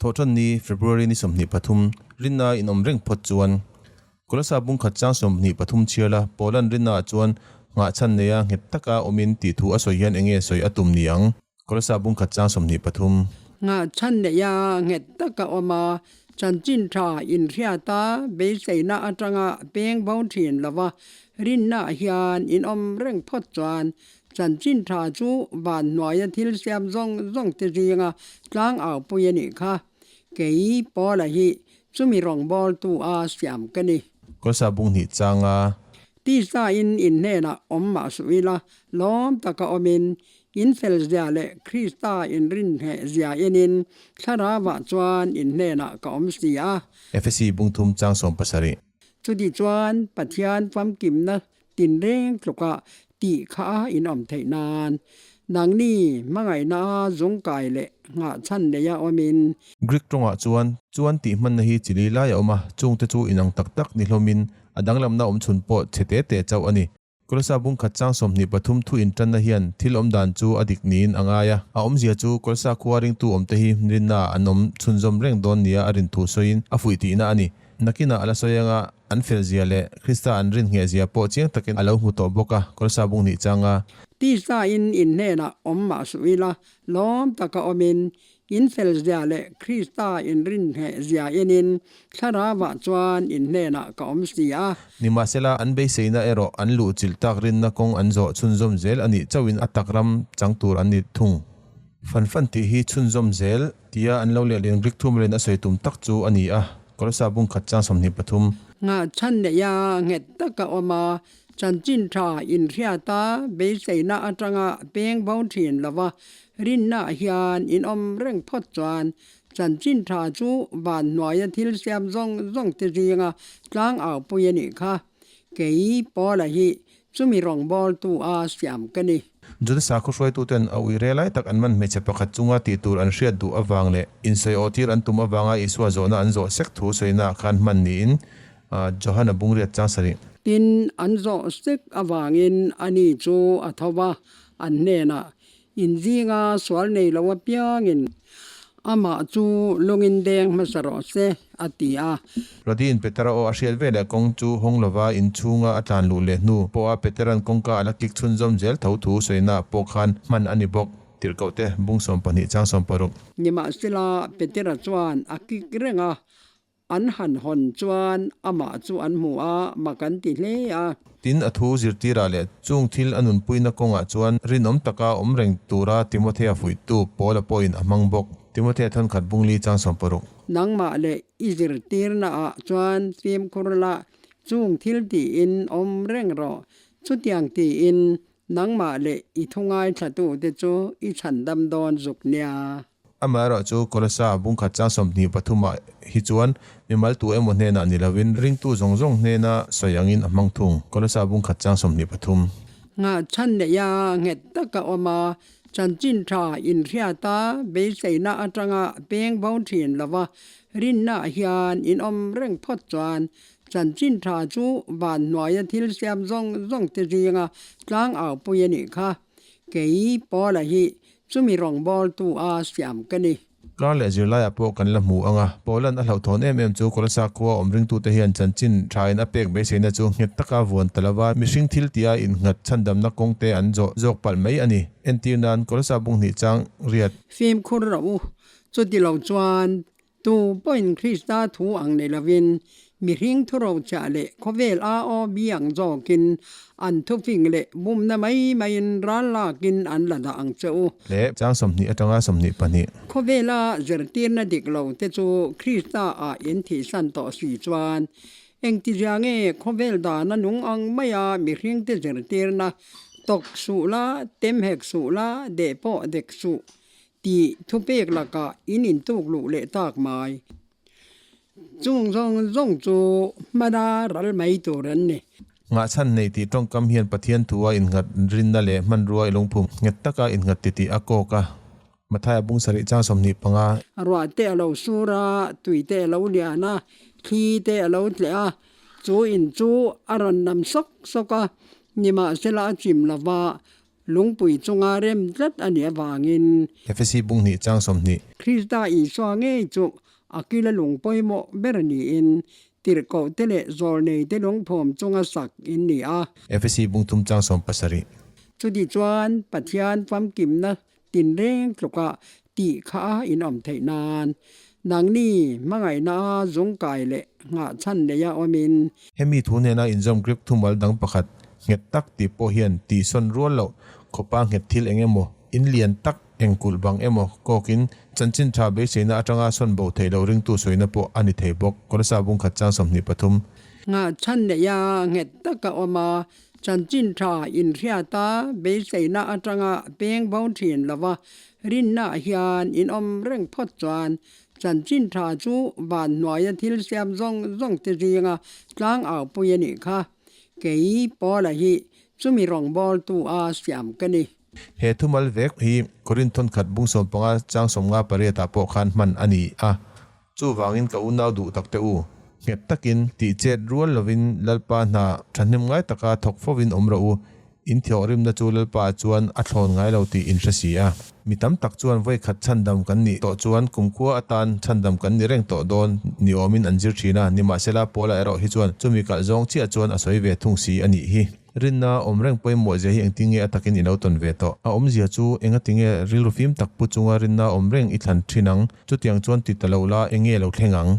Thawhṭanni, February ni 23, Rinna in awm reng phawt chuan Kolasa bung khat chang 23 chhiar la, Poland rinnaah chuan nghahchhan neia nghet taka awmin tih thu a sawi hian enge sawi a tum ni ang? Kolasa bung khat chang 23. Nghahchhan neia nghet taka awm a, chanchin tha inhriata beiseina atanga peng bo thin lova rinnaah hian in awm reng phawt chuan chanchin tha chu van hnuaia thil siam zawng zawng te zinga tlang au pui a nih kha. Kei Paula hi Chumi rawngbawltu a siam ka ni. Kawlsa bung hnih changa. Tisa in in hnenah awm mah suh ila, lawm taka awmin, in fel zia leh Krista in rinheh zia enin Thlarauah chuan in hnenah ka awm si a. Efesi bung thum chang 70. Chuti chuan Pathian famkimna Tinreng tluka tih kha a inawm theih nan nangni hmangaihna a zungkai leh nghahchhan neia awmin. Greek tawngah chuan, chuan tih hmanna hi chi li lai a awm a, chungte chu inang tak tak ni hlawmin a danglamna awm chhun pawh chhe te te chauh a ni. Kawlsa bung khat chang 23 thu intanna hian thil awm dan chu a dik niin a ngai a, a awmzia chu Kawlsa khua ringtu awmte hi rinnaah an awm chhunzawm reng dawn nia a rin thu sawiin a fuih tihna a ni. Nakinah a la sawi anga an fel zia leh Krista an rin ngheh zia pawh chiang takin a lo hmu tawh bawk a, Kawlsa bung nih changa. Tisa in in hnenah awm mah suh ila, lawm taka awmin, in fel zia leh Krista in rin ngheh zia enin Thlarauah chuan in hnenah ka awm si a. Nimahsela, an beiseina erawh an luh chilh tak rinna kawng an zawh chhunzawm zel a nih chauhin a tak ram chang tur an ni thung. Fan fan tih hi chhunzawm zel tia an lo lehlin Greek thumrian a sawi tum tak chu a ni a, Kolosa bung khat chang 23. Nghahchhan neia nghet taka awm a, chanchin tha inhriata beiseina atanga peng bo thin lova rinnaah hian in awm reng phawt chuan chanchin tha chu van hnuaia thil siam zawng zawng te zinga tlang au pui a nih kha. Kei Paula hi Chumi rawngbawltu a siam ka ni. Juda sakhaw hruaituten a ui re lai tak an man hmeichhe pakhat chunga tih tur an hriat duh avang leh insawi aw tir an tum avanga Isua zawhna an zawh sek thu sawina khan hman niin Johana bungriat chang sarih. Tin, an zawh sek avangin ani chu a tho va, an hnenah Inzinga sual nei lo apiangin amah chu lungin deng hmasa rawh se, a ti a. Rodiin Petera aw a hriat ve leh kawng chu hawng lova inchhunga a tlan luh leh hnu pawha Petera'n kawngka a la kik chhunzawm zel tho thu sawina pawh khan hman a ni bawk. Tirhkohte bung 12 chang 60. Nimahsela, Petera chuan a kik reng a, An han hawn chuan amah chu an hmu a, mak an ti hle a. Tin, a thu zirtirah leh chung thil a nunpuina kawngah chuan rinawm taka awm reng tura Timothea fuihtu Paula pawhin a hmang bawk. Timothea thawnkhat bungli chang 60. Nangmah leh i zirtirnaah chuan fimkhur la, chung thil tiin awm reng rawh. Chutiang tiin nangmah leh i thu ngaithlatute chu i chhandam dawn zuk nia. Amaherawh chu Kolosa bung khat chang 23 ah hi chuan mimal tu emaw hnenah ni lovin ringtu zawng zawng hnena sawi angin a hmang thung. Kolosa bung khat chang 23. Nghahchhan neia nghet taka awm a, chanchin tha inhriata beiseina atanga peng bo thin lova rinnaah hian in awm reng phawt chuan chanchin tha chu van hnuaia thil siam zawng zawng te zinga tlang au pui a nih kha. Kei Paula hi Chumi rawngbawltu a siam ka ni. Kar leh zirlaiah pawh kan la hmu ang a, Poland a hlauhthawn em em chu Kolasa khua awm ringtute hian chanchin thain a pek beiseina chu nghet taka vuan ta lova mihring thil tia innghat chhandamna kawngte an zawh zawk palh mai a ni. Entir nan Kolasa bung hnih chang riat. Fimkhur rawh u, chuti lo chuan Tu pawhin Krista thu ang nei lovin, mihring thurochhiah leh khawvel AOB ang zawkin an thufing leh bumna mai maiin ral lakin an la dah ang che u. Leh chang 20 atanga 22. Khawvela zirtirna dik lo te chu Krista ah in thihsan tawh si chuan, engtizia nge khawvel dana nung ang maia mihringte zirtirna tawk suh la, tem hek suh la, deh pawh dek suh Tih thupek lakah in intuk luh leh tak mai. Chung zawng zawng chu hmana ral mai tur an ni. Nghahchhan nei tih tawngkam hian Pathian thua innghat rinna leh hmanrua i lungphum nghet taka innghat ti tih a kawk a. Mathaia bung sarih chang 25. Ruah te a lo sur a, tui te a lo lian a, thli te a lo tleh a, chu in chu a rawn nam sawk sawk a, nimahsela a chim lova. Lungpui chunga rem tlat a nih avangin. Efesi bung hnih chang 20. Krista Isua ngei chu a kila lung pawimawh ber niin tirhkohte leh zawlneite lungphawm chunga sak in ni a. Efesi bung thum chang 70. Chuti chuan Pathian famkimna tinreng tluka tih kha a inawm theih nan nangni hmangaihna a zungkai leh nghahchhan neia awmin. Hemi thu hnena inzawm Greek thumal dang pakhat nghet tak tih pawh hian tihsawn rual loh khawpa nghet thil eng emaw, in lian tak eng kulh bang emaw kawkin chanchin tha beiseina atanga sawn bo theih loh ringtu sawina pawh a ni thei bawk. Kolosa bung khat chang 23. Nghahchhan neia nghet taka awm a, chanchin tha inhriata beiseina atanga peng bo thin lova rinnaah hian in awm reng phawt chuan Chanchin tha chu van hnuaia thil siam zawng zawng te zinga tlang au pui a nih kha. Kei Paula hi chumi rawngbawltu a siam ka ni. He thumal vek hi Korinthon khat bung 15 chang 58 ah pawh khan hman a ni a. Chuvangin ka unau duh tak te u, nghet takin tih chet rual lovin Lalpa hna thahnem ngai taka thawk fovin awm rawh u. In thawhrimna chu Lalpa chuan a thlawn ngai lo tih in hre si a. Mi tam tak chuan vawi khat chhandam kan nih tawh chuan kumkhua atan chhandam kan ni reng tawh dawn ni awmin an zir thin a, nimahsela Paula erawh hi chuan chumi kalh zawng chiah chuan a sawi ve thung si a nih hi. Rinna awm reng pawimawh zia hi engtin nge a takin i lo tawn ve tawh? A awmzia chu engati nge rilru fim tak pu chunga rinna awm reng i thlan thin ang? Chutiang chuan ti ta lo la eng nge lo thleng ang?